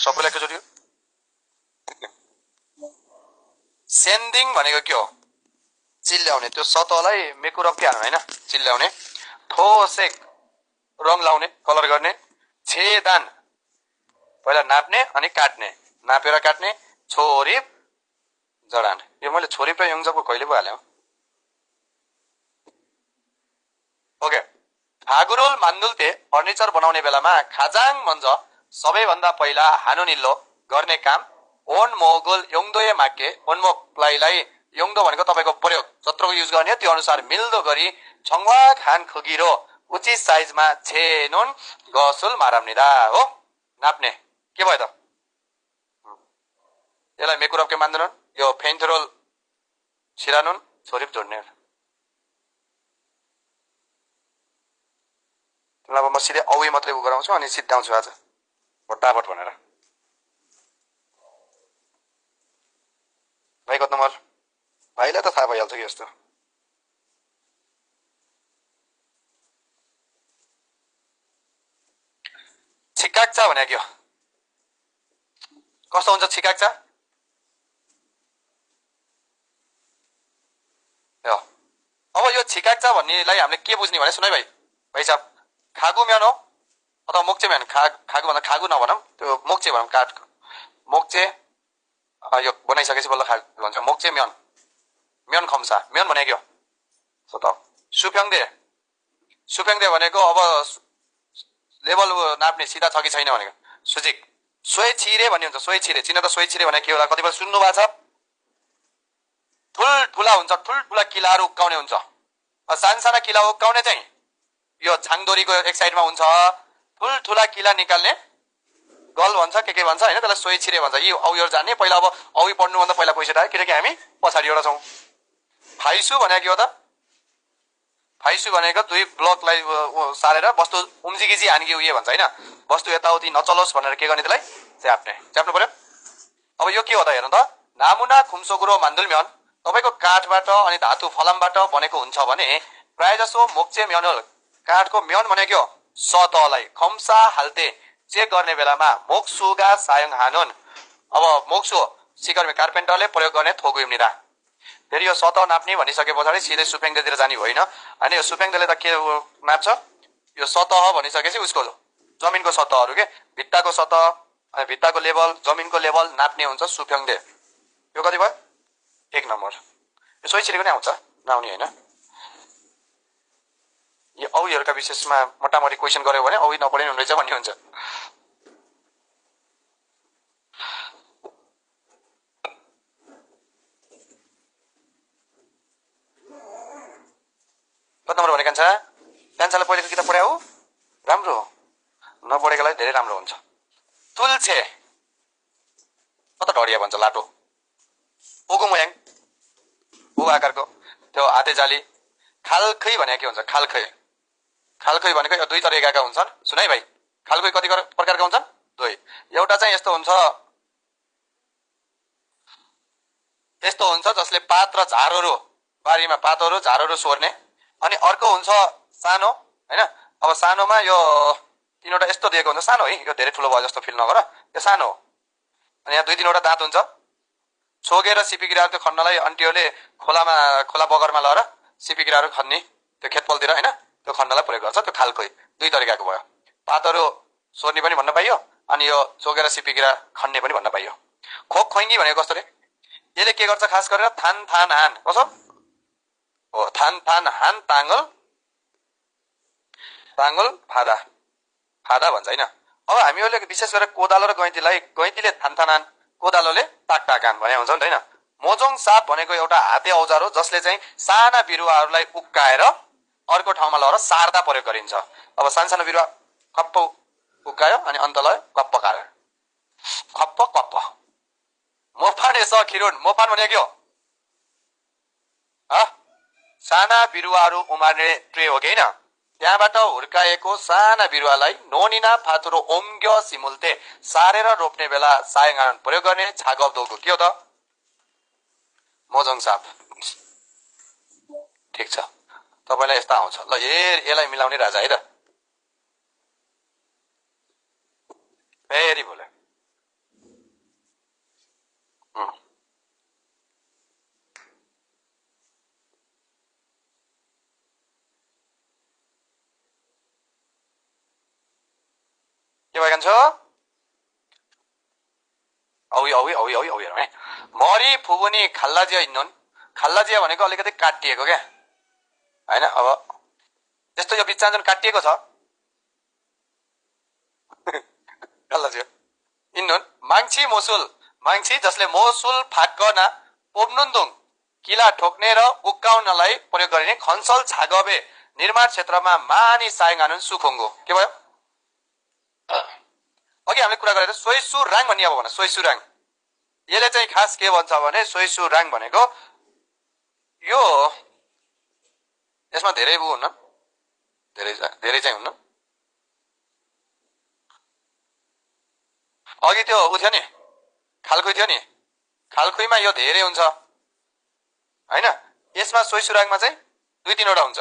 सबैलाई एकैचोटि सेन्डिङ भनेको के हो चिल्ल्याउने त्यो सतहलाई मेकुरप के हाल्नु हैन चिल्ल्याउने ठोसेक रङ लाउने कलर गर्ने छेदान पहिला नाप्ने अनि काट्ने नापेर काट्ने छोरिप जडान यो मैले छोरिप र यङजको कहिले पो हाले हो ओके फागुरोल मान्दुल्ते फर्निचर बनाउने बेलामा खाजाङ मञ्ज सबैभन्दा पहिला हानुनिल्लो गर्ने काम ओन मोगुल योङदोए माके ओनमोकलाई योङदो भनेको तपाईको प्रयोग जत्रोको युज गर्ने त्यो अनुसार मिल्दो गरी छङ्वा खान खुगिरो उचित साइजमा छेनुन गसुल माराम्निदा हो नाप्ने के भयो त यसलाई मेकुरप के मान्दैनन् यो फेन्थरोल छिरानुन छोरिप जोड्ने अब म सिधै औई मात्रै उ गराउँछु अनि सिद्धाउँछु आज फटाफट भनेर भाइ कत नम्बर भाइलाई त थाहा भइहाल्छ कि यस्तो छिकाक्चा भने के हो कस्तो हुन्छ छिकाक्चा अब यो छिकाक्चा भन्नेलाई हामीले के बुझ्ने भने सुन है भाइ साहब खागु म्यान हो अथवा मोक्चे म्यान खागु भन्दा खागु नभनौँ त्यो मोक्चे भनौँ काठको मोक्चे यो बनाइसकेपछि बल्ल खागु भन्छ मोक्चे म्यान म्यान खम्सा म्यान भने के हो सो त सुफ्याङदे भनेको अब लेभल नाप्ने सिधा छ कि छैन भनेको सुजिक सोही छिरे भन्ने हुन्छ सोही छिरे चिन त सोही छिरे भने के होला कतिपय सुन्नु भएको छ ठुल्ठुला हुन्छ ठुल्ठुला किलाहरू उक्काउने हुन्छ सानसाना किला उक्काउने चाहिँ यो झाङदोरीको एक साइडमा हुन्छ ठुल्ठुला किला निकाल्ने गल भन्छ के भन्छ हैन त्यसलाई सोही छिरे भन्छ यी औयर जाने पहिला अब औई पढ्नुभन्दा पहिला पैसा किनकि हामी पछाडि एउटा छौँ फाइसु भनेको के हो त फाइसु भनेको दुई ब्लकलाई सारेर वस्तु उम्जिगिजी हानिगी उयो भन्छ हैन वस्तु यताउति नचलोस् भनेर के गर्ने त्यसलाई च्याप्नु पर्यो अब यो के हो त हेर्नु त नामुना खुम्सोगुरो मान्दुलम्यान तपाईको काठबाट अनि धातु फलामबाट बनेको हुन्छ भने प्रायजसो मोक्चे म्यानल काठको म्यान भनेको हो सतहलाई खम्सा हाल्ते चेक गर्ने बेलामा मोक्सुगा सायङ हानुन अब मोक्सु सिकर्मी कार्पेन्टरले प्रयोग गर्ने थोगु इम्निरा फेरि यो सतह नाप्ने भनिसके पछाडि सिधै सुपेङदेतिर जाने होइन अनि यो सुपेङदेले त के नाप्छ यो सतह भनिसकेपछि उसको जमिनको सतहहरू के भित्ताको सतह अनि भित्ताको लेभल जमिनको लेभल नाप्ने हुन्छ सुपेङदे यो कति भयो 1 नम्बर यो सोही छिरेको नै आउँछ नआउने होइन यो औहीहरूका विशेषमा मोटामोटी क्वेसन गर्यो भने औही नपढे नि हुनेछ भन्ने हुन्छ कति नम्बर भने कान्छाले पहिलेको किताब पढ्या हो राम्रो हो नपढेकोलाई धेरै राम्रो हुन्छ तुलछे कता ढडिया भन्छ लाटो ओगुमयाङ ओ आकारको त्यो हाते जाली खालखै भने के हुन्छ खालखै भनेको यो दुई तरिकाका हुन्छन् सुन है भाइ खालखै कति प्रकारका हुन्छन् दुई एउटा चाहिँ यस्तो हुन्छ जसले पात र झारहरू बारीमा पातहरू झारहरू सोर्ने अनि अर्को हुन्छ सानो हैन अब सानोमा यो तीनवटा यस्तो दिएको हुन्छ सानो है यो धेरै ठुलो भयो जस्तो फिल नगर यो सानो हो अनि यहाँ दुई तीनवटा दाँत हुन्छ छोगेर सिपिगिराहरुको खन्नलाई अन्टीहरूले खोला बगरमा लएर सिपिगिराहरु खन्ने त्यो खेतपलतिर हैन त्यो खन्नलाई प्रयोग गर्छ त्यो खालकै दुई तरिकाको भयो पातहरु सोर्ने पनि भन्न पाइयो अनि यो छोगेर सिपिगिरा खन्ने पनि भन्न पाइयो खोक खोइङ्गी भनेको कस्तो रे यसले के गर्छ खास गरेर थान हान कसो हो थान हान तांगल फादा भन्छ हैन अब हामीहरूले विशेष गरेर कोदालो र गैँतीले थान हान कोदालोले टाकटाकान भने हुन्छ नि हैन मोजोङ साप भनेको एउटा हाते औजार हो जसले चाहिँ साना बिरुवाहरूलाई उक्काएर अर्को ठाउँमा लगेर सार्दा प्रयोग गरिन्छ अब सानसानो बिरुवा कप्प उक्कायो अनि अन्तलाई कप्प काट्यो कप्प मोफान सखिरुन मोफान भनेको के हो साना बिरुवाहरू उमार्ने ट्रे हो कि हैन त्यहाँबाट हुर्काएको साना बिरुवालाई नोनिना फातुरो ओम्ग्य सिमुल्ते सारेर रोप्ने बेला सायङान प्रयोग गर्ने छागब दोगो के हो त मोजोङ साप ठीक छ तपाईलाई यस्ता आउँछ ल यसलाई मिलाउने राजा है त फेरि बोले के भयो कान्छो औ हेरौँ है मरी फुबुनी खल्लाजिया इन्नुन खल्लाजिया भनेको अलिकति काटिएको क्या हैन अब त्यस्तो यो बिचमा जुन काटिएको छ खल्लाजिया इन्नुन माङ्छी मोसुल माङ्छी जसले मोसुल फाट्कना पोप्नुन्दुङ किला ठोक्ने र उक्काउनलाई प्रयोग गरिने खन्सल छागबे निर्माण क्षेत्रमा मानि सायगानुन सुखुङ्गो के भयो अघि हामीले कुरा गरेको सोइसु राङ भन्ने अब भन सोइसु राङ यसले चाहिँ खास के भन्छ भने सोइसु राङ भनेको यो यसमा धेरै हुन्न धेरै चाहिँ हुन्न अघि त्यो उ थियो नि खालखुई थियो नि खालखुईमा यो धेरै हुन्छ हैन यसमा सोइसु राङमा चाहिँ 2-3 वटा हुन्छ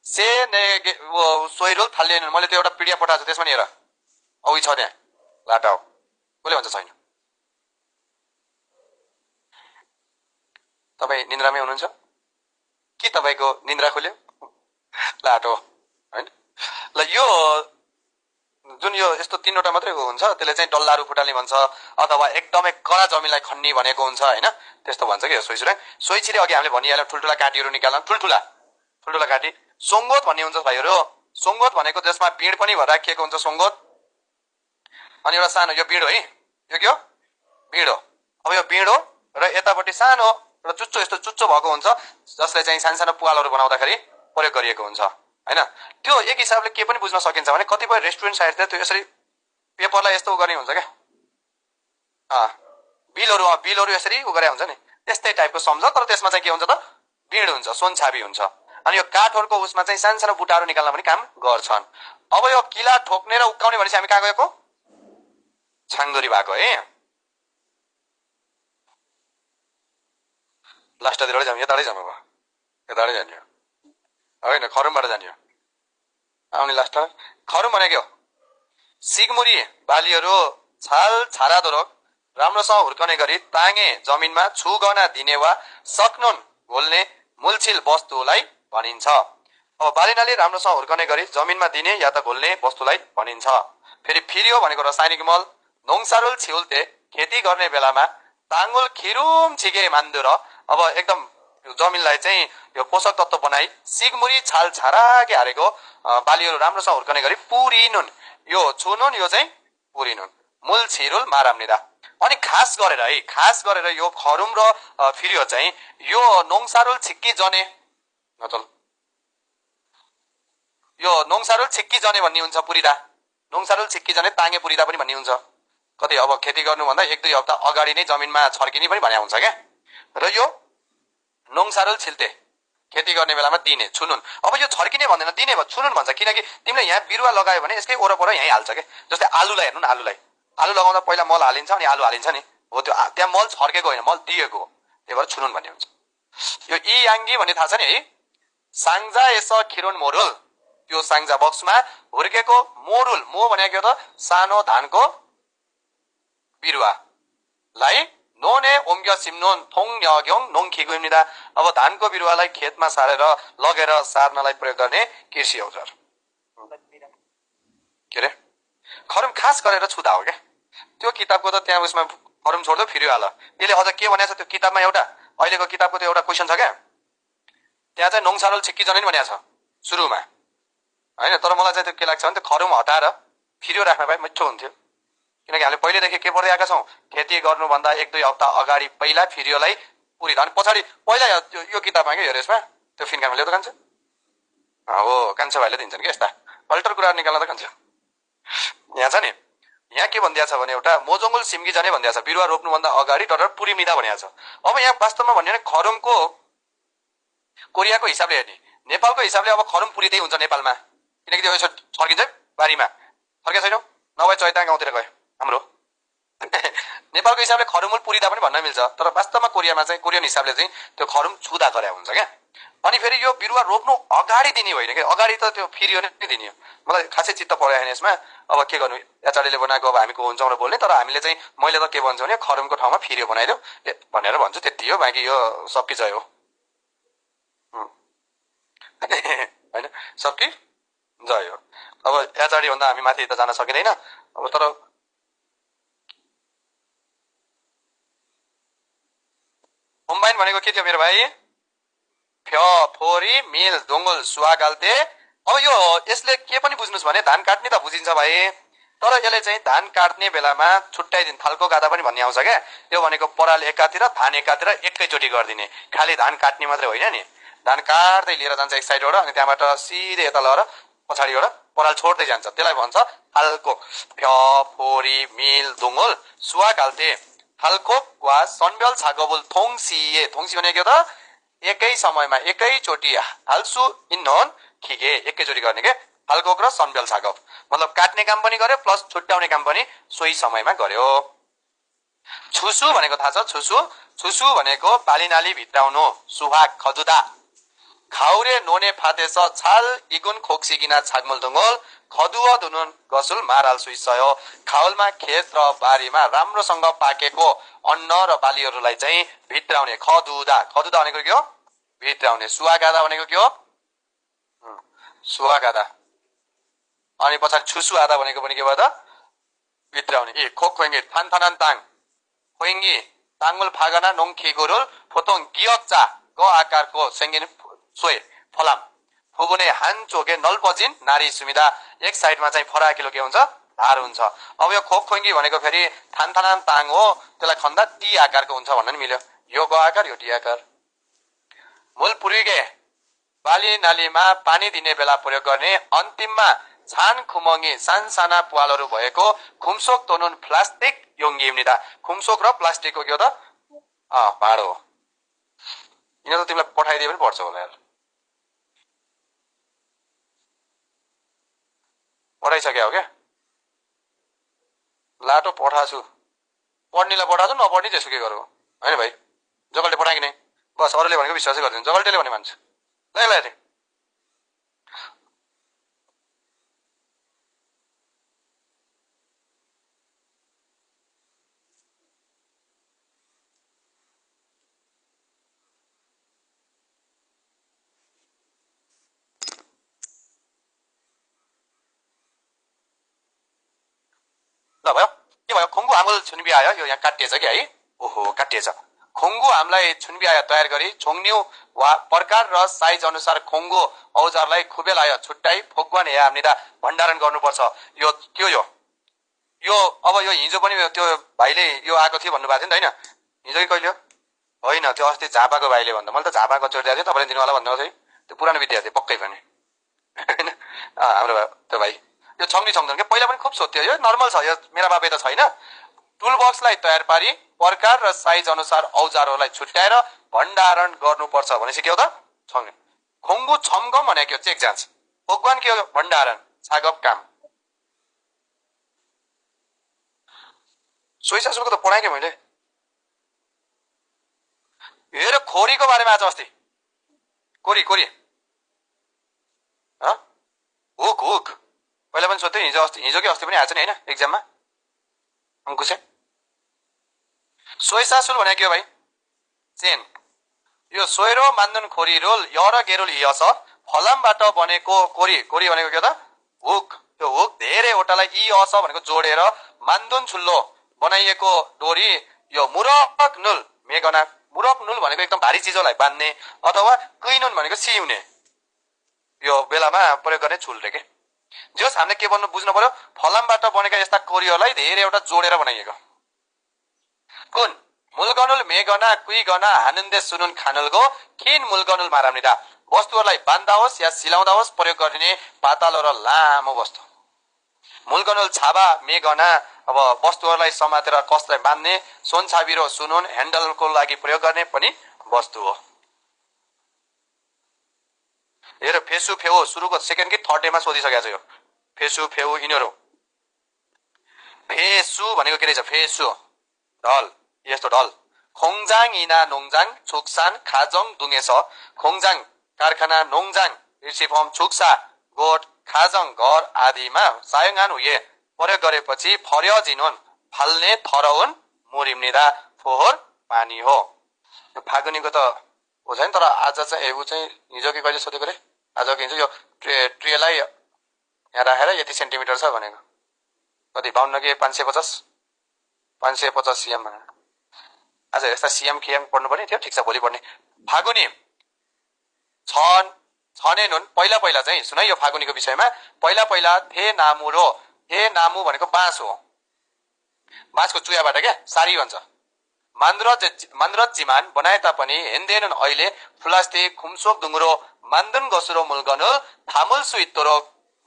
से ने सोइरोल थालिएन मैले त्यो एउटा पिडिएफ पठाएको छु त्यसमा नि हेर औ छ त्यहाँ लाटाओ कसले भन्छ छैन तपाई निन्द्रामै हुनुहुन्छ के तपाईको निन्द्रा खुल्यो लाटो हैन ल यो जुन यो यस्तो 3 वटा मात्रै हुन्छ त्यसले चाहिँ डल्लारु फुटाल्ने भन्छ अथवा एकदमै कडा जमिनलाई खन्नी भनेको हुन्छ हैन त्यस्तो भन्छ के सोइसुराङ सोइछिरे अघि हामीले भनिहाल्यौ ठुलठुला काटीहरु निकाल्न ठुलठुला काटी सोंगोत भन्ने हुन्छ भाइहरु सोंगोत भनेको त्यसमा बीड पनि राखिएको हुन्छ सोंगोत अनि एउटा सानो यो बीड हो है यो के हो बीड हो अब यो बीड हो र यतापट्टि सानो र चुच्चो यस्तो चुच्चो भएको हुन्छ जसले चाहिँ सानो पुवालहरु बनाउँदाखेरि प्रयोग गरिएको हुन्छ हैन त्यो एक हिसाबले के पनि बुझ्न सकिन्छ भने कतिपय रेस्टुरेन्ट साइडतिर त्यो यसरी पेपरलाई यस्तो गर्ने हुन्छ के बिलहरु यसरी उ गरे हुन्छ नि त्यस्तै टाइपको सम्झ तर त्यसमा चाहिँ के हुन्छ त बीड हुन्छ सोनछाबी हुन्छ अनि यो काठहरुको उसमा चाहिँ सानो बुटाहरु निकाल्न पनि काम गर्छन् अब यो किला ठोक्ने र उक्काउने भनेपछि हामी कहाँ गएको छाङदोरी भएको है लास्टतिर जाम यताडै जाम अब यताडै जान्यो हैन खरुमबाट जान्यो आउने लास्ट खरुम भनेको सिगमुरी बालीहरु छाल छारादोरक राम्रोसँग हुर्कने गरी ताङे जमिनमा छुगना दिने वा सक्नुन घोल्ने मूलछिल वस्तुलाई भनिन्छ अब बालीनाली राम्रोसँग हुर्कने गरी जमिनमा दिने या त घोल्ने वस्तुलाई भनिन्छ फेरि फिरियो भनेको रासायनिक मल नोङसारुल छिउल्ते खेती गर्ने बेलामा तांगुल खिरुम छिगे मान्दुर अब एकदम जमिनलाई चाहिँ यो पोषक तत्व बनाई सिगमुरी छाल छाराके हारेको बालीहरु राम्रोसँग हुर्कने गरी पुरिनुन यो छुनुन यो चाहिँ पुरिनुन मूल छिरुल माराम्निदा अनि खास गरेर यो खरुम र फिरियो चाहिँ यो नोङसारुल छिक्की जने नचल यो नोङसारुल छिक्की जने भन्ने हुन्छ पुरिदा नोङसारुल छिक्की जने ताङे पुरिदा पनि भन्ने हुन्छ कतै अब खेती गर्नु भन्दा 1-2 हप्ता अगाडि नै जमिनमा छर्किने पनि भन्या हुन्छ के र यो नोङसारुल छिल्ते खेती गर्ने बेलामा दिने छुनुन अब यो छर्किने भन्दैन दिने भ छुनुन भन्छ किनकि तिमीले यहाँ बिरुवा लगायो भने यसकै ओरपर यही हाल्छ के जस्तै आलुलाई हेर्नु न आलु लगाउँदा पहिला मल हालिन्छ अनि आलु हालिन्छ नि हो त्यो त्यहाँ मल छर्केको हैन मल दिएको हो त्यही भएर छुनुन भन्ने हुन्छ यो इयाङ्गी भन्ने थाहा छ नि है सांजा एस खिरुन मोरुल त्यो सांजा बक्समा हुर्केको मोरुल मो भनेको त सानो धानको बिरुवालाई नोने ओम्ग्य सिम्नोन थोङ न्यग्योङ नोङ खिगुइमिदा अब धानको बिरुवालाई खेतमा सारेर लगेर सार्नलाई प्रयोग गर्ने कृषि औजार के रे खरुम खास गरेर छुदा हो के त्यो किताबको त त्यहाँ उसमा खरुम छोड्दो फिर्यो हाल यसले अझ के भनेछ त्यो किताबमा एउटा अहिलेको किताबको त्यो एउटा क्वेशन छ के त्यहाँ चाहिँ नोङसारुल छिक्की जने नि भनेको छ सुरुमा हैन तर मलाई चाहिँ त्यो के लाग्छ भने त्यो खरुम हटाएर फिर्यो राख्न भए मिठो हुन्थ्यो किनकि हामीले पहिलेदेखि के पढ्दै आएका छौं खेती गर्नु भन्दा 1-2 हप्ता अगाडि पहिला फिरियोलाई पुरी धान पछाडी पहिला यो किताबमा के हेरे यसमा त्यो फिनकामा ल्याउँदा कान्छ हो कान्छ भाइले दिन्छन् के यस्ता अल्टर कुरा निकाल्न त कान्छ यहाँ छ नि यहाँ के भन्दिया छ भने एउटा मोजोङुल सिमगी जाने भन्दिया छ बिरुवा रोप्नु भन्दा अगाडि डर पुरी मिदा भन्या छ अब यहाँ वास्तवमा भन्ने खरुमको कोरियाको हिसाबले हेर्ने नेपालको हिसाबले अब खरुम पुरिदै हुन्छ नेपालमा किनकि त्यो छर्किन्छ बारीमा फर्के छैनौ नभए चैता गाउँतिर गयो हाम्रो नेपालको हिसाबले खरुमूल पुरिदा पनि भन्न मिल्छ तर वास्तवमा कोरियामा चाहिँ कोरियन हिसाबले चाहिँ त्यो खरुम छुदा गरे हुन्छ क्या अनि फेरि यो बिरुवा रोप्नु अगाडि दिने होइन के अगाडि त त्यो फिरियो नै दिने हो मलाई खासै चित्त पर्यो हैन यसमा अब के गर्नु एचआरडीले बनाएको अब हामी को हुन्छौं र बोल्ने तर हामीले चाहिँ मैले त के भन्छु भने खरुमको ठाउँमा फिरियो बनाइदेऊ भनेर भन्छु त्यति हो बाँकी यो सबकी जय हो हैन सबकी जय हो अब एचआरडी भन्दा हामी माथि त जान सकिदैन अब तर कम्बाइन भनेको के थियो मेरो भाइ? फ्य फोरी मिल दुङ्गुल सुवा गाल्ते। अब यो यसले के पनि बुझ्नुस् भने धान काट्ने त बुझिन्छ भाइ, तर यसले चाहिँ धान काट्ने बेलामा छुट्टाइदिन थालको गादा पनि भन्ने आउँछ क्या। यो भनेको पराल एकातिर धान एकातिर एकैचोटि गरिदिने, खालि धान काट्ने मात्रै होइन नि। धान काट्दै लिएर जान्छ एक साइडबाट, अनि त्यहाँबाट सिधै यता लगेर पछाडिबाट पराल छोड्दै जान्छ। त्यसलाई भन्छ थालको। फ्य फोरी मिल दुङ्गुल सुवा गाल्ते थालको वा सन्ब्याल छागबुल थोङसिए। थोङसी भनेको त एकै समयमा एकैचोटि हाल्सु इन्नोन खिगे, एकैचोटि गर्ने के हालकोक र सन्ब्याल छागब। मतलब काट्ने काम पनि गर्यो प्लस छुट्याउने काम पनि सोही समयमा गर्यो। छुसु भनेको थाहा छ? छुसु भनेको बालीनाली भित्राउनु, सुहाग खजुदा। खाउरे नोने फातेस छाल इगुन खोक्सिगिना छागमुल दुङ्गोल खदुवा दुनुन गसुल माराल सुइसयो। खाउलमा खेत र बारीमा राम्रोसँग पाकेको अन्न र बालीहरूलाई चाहिँ भित्राउने खदुदा। खदुदा भनेको के हो? भित्राउने। सुवागादा भनेको के हो? सुवागादा। अनि पछाडि छुसु आदा भनेको पनि के भयो त? भित्राउने। ए खोक खोइङ्गे थान थानान ताङ खोइङ्गी ताङ्गुल फागना नोङ खेगुरुल फोतोङ गियकचा ग आकारको सेङ्गिन सोए फलाम फुबुने हान चोके नलपजिन नारी सुमिदा। एक साइडमा चाहिँ फराकिलो के हुन्छ? धार हुन्छ। अब यो खोक खोइङ्गी भनेको फेरि थान थानान ताङ हो, त्यसलाई खन्दा टी आकारको हुन्छ भन्न नि मिल्यो। यो ग आकार यो टी आकार। मूल पुर्गे बाली नालीमा पानी दिने बेला प्रयोग गर्ने। अन्तिममा छान खुमङ्गी सानसाना पुवालहरू भएको खुम्सोक तोनुन प्लास्टिक योङ्गिम्निदा। खुम्सोक र प्लास्टिकको के हो त? भाँडो हो। यिनीहरू त तिमीलाई पठाइदिए पनि पर्छ होला यार। पठाइसक्यो हो क्या? लाटो पठाछु, पढ्नेलाई पठाछु, नपढ्ने त्यसो के गरौँ होइन भाइ? जगल्टे पठाएँ कि नै बस, अरूले भनेको विश्वासै गर्दैन, जगल्टेले भने मान्छ। ल ल ल भयो के भयो? खुङ्गु आमल छुन्बी आयो, यो यहाँ काटिएछ कि है? ओहो काटिएछ। खुङ्गु हामीलाई छुन्बी आयो तयार गरी छोङ्न्यु वा प्रकार र साइज अनुसार खुङ्गु औजारलाई खुबेल आयो छुट्टाइ फोक्वान हे हामीदा भण्डारण गर्नुपर्छ। यो के हो? यो अब यो हिजो पनि त्यो भाइले यो आएको थियो भन्नुभएको थियो नि त होइन? हिजो कि कहिले होइन, त्यो अस्ति झापाको भाइले भन्दा मैले त झापाको चोटिदिएको थिएँ, तपाईँले दिनु होला भन्नुभएको थियो। त्यो पुरानो विद्यार्थी पक्कै पनि होइन हाम्रो त्यो भाइ। यो छङ्नी छङ्दैन कि पहिला पनि खुब सोध्थ्यो। यो नर्मल छ, यो मेरा बाबे त छैन। टुल बक्सलाई तयार पारी प्रकार र साइज अनुसार औजारहरूलाई छुट्याएर भण्डारण गर्नुपर्छ भनेपछि के हो त? छङ्नी। खुङ्गु छम्गम भनेको चेक जान्छ। भगवान के हो? भण्डारण छागप काम। सोइसासुको त पढाएँ कि मैले। हेर खोरीको बारेमा आज अस्ति कोरी कोरी हुक हुक पहिला पनि सोध्थ्यो, हिजो कि अस्ति पनि आएछ नि होइन एक्जाममा अङ्कुशे। सोइसासुल भनेको के हो भाइ? चेन। यो सोइरो मान्दुन खोरी रोल यर गेरुल हियस फलामबाट बनेको कोरी। कोरी भनेको के हो त? हुक। त्यो हुक धेरैवटालाई इ अस भनेको जोडेर मान्दुन छुल्लो बनाइएको डोरी। यो मुरक नुल मेगना। मुरक नुल भनेको एकदम भारी चिजलाई बान्ने, अथवा कुइनुन भनेको सिउने यो बेलामा प्रयोग गर्ने छुल रे के। जस हामीले के भन्नु बुझ्नु पर्यो? फलामबाट बनेका यस्ता कोरीहरूलाई धेरैवटा जोडेर बनाइएको। कुन मुलगनुल मेगना कुइगना हानन्दे सुनुन खानुलगो खिन मुलगनुल माराम्निदा। वस्तुहरूलाई बान्दा होस् या सिलाउँदा होस् प्रयोग गरिने पातलो र लामो वस्तु। मुलगनुल छाबा मेगना अब वस्तुहरूलाई समातेर कसलाई बान्ने, सोनछाबी र सुनुन ह्यान्डलको लागि प्रयोग गर्ने पनि वस्तु हो। हेर फेसु फेउ सुरुको सेकेन्ड कि थर्ड डेमा सोधिसकेको छ यो। फेसु फेउ यिनीहरू। फेसु भनेको के रहेछ? फेसु ढल, यस्तो ढल। खोङजाङ इना नोङजाङ छुक्सान खाजङ दुङेछ। खोङजाङ कारखाना, नोङजाङ कृषि फर्म, छुक्सा गोठ, खाजङ घर आदिमा सायङान हुए प्रयोग गरेपछि फर्य जिनोन फाल्ने थरउन मुरिम्निदा फोहोर पानी हो। यो फागुनीको त हो छैन, तर आज चाहिँ ऊ चाहिँ हिजो कि कहिले सोधेको रे? आज के भन्छ यो ट्रेलाई यहाँ राखेर यति सेन्टिमिटर छ भनेको। कति 52 कि 550 550 सीएम आज यस्ता सीएम केएम पढ्नु पर्ने थियो ठिक छ भोलि पढ्ने फागुनी छने नुन पहिला पहिला चाहिँ सुन यो फागुनीको विषयमा पहिला पहिला थे नामु भनेको बाँस हो बाँसको चुयाबाट क्या सारी भन्छ मान्द्रज जिमान बनाए तापनि हेन्देनन् अहिले प्लास्टिक खुम्सोक दुङ्गुरो मान्दन गसुरो मुलगनुल थामुल सुइतोरो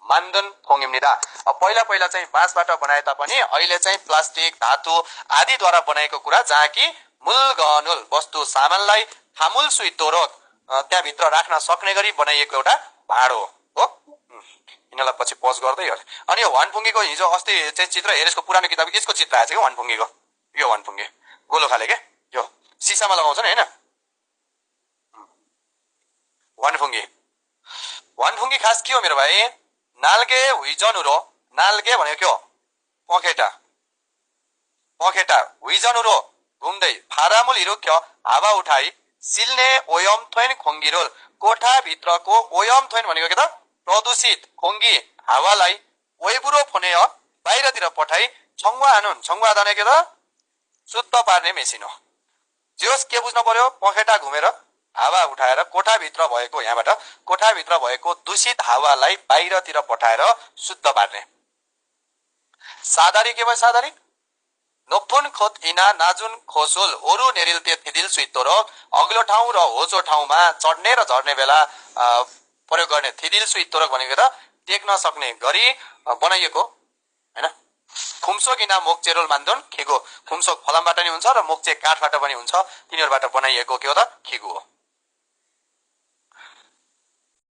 मान्दन खोङिम्निदा पहिला पहिला चाहिँ बाँसबाट बनाए तापनि अहिले चाहिँ प्लास्टिक धातु आदिद्वारा बनाएको कुरा जहाँ कि मुलगनुल वस्तु सामानलाई थामुल सुइतोरो त्यहाँभित्र राख्न सक्ने गरी बनाइएको एउटा भाँडो हो यिनीलाई पछि पज गर्दै हो अनि यो वानफुङ्गीको हिजो अस्ति चाहिँ चित्र हेरेसको पुरानो किताब यसको चित्र आएछ कि वानफुङ्गीको यो वानफुङ्गी गोलो खाले के यो सिसामा लगाउँछ नि हैन वानफुङ्गी खास के हो मेरो भाइ नाल्गे हुइजनुरो नाल्गे भनेको के हो पखेटा हुइजनुरो घुम्दै फारामुल हिरुक्यो हावा उठाई सिल्ने ओयम थोइन खोङ्गिरोल कोठा भित्रको ओयम थोइन भनेको के त प्रदूषित खोङ्गी हावालाई ओइबुरो फोने बाहिरतिर पठाई छङ्वा हानुन छङ्वा दाने के त शुद्ध पार्ने मेसिन हो जोस के बुझ्नु पर्यो पखेटा घुमेर हावा उठाएर कोठाभित्र भएको यहाँबाट कोठाभित्र भएको दूषित हावालाई बाहिरतिर पठाएर शुद्ध पार्ने सादारी के भयो सादारी नोफुन खोत इना नाजुन खोसोल ओरु नेरिलते थिदिल सुइतोरो अग्लो ठाउँ र होचो ठाउँमा चढ्ने र झर्ने बेला प्रयोग गर्ने थिदिल सुइतोरो भनेको त टेक्न सक्ने गरी बनाइएको हैन खुम्सोक इना मोक्चेरोल मान्दन खिगो खुम्सोक फलामबाट नि हुन्छ र मोक्चे काठबाट पनि हुन्छ तिनीहरुबाट बनाइएको के हो त खिगो हो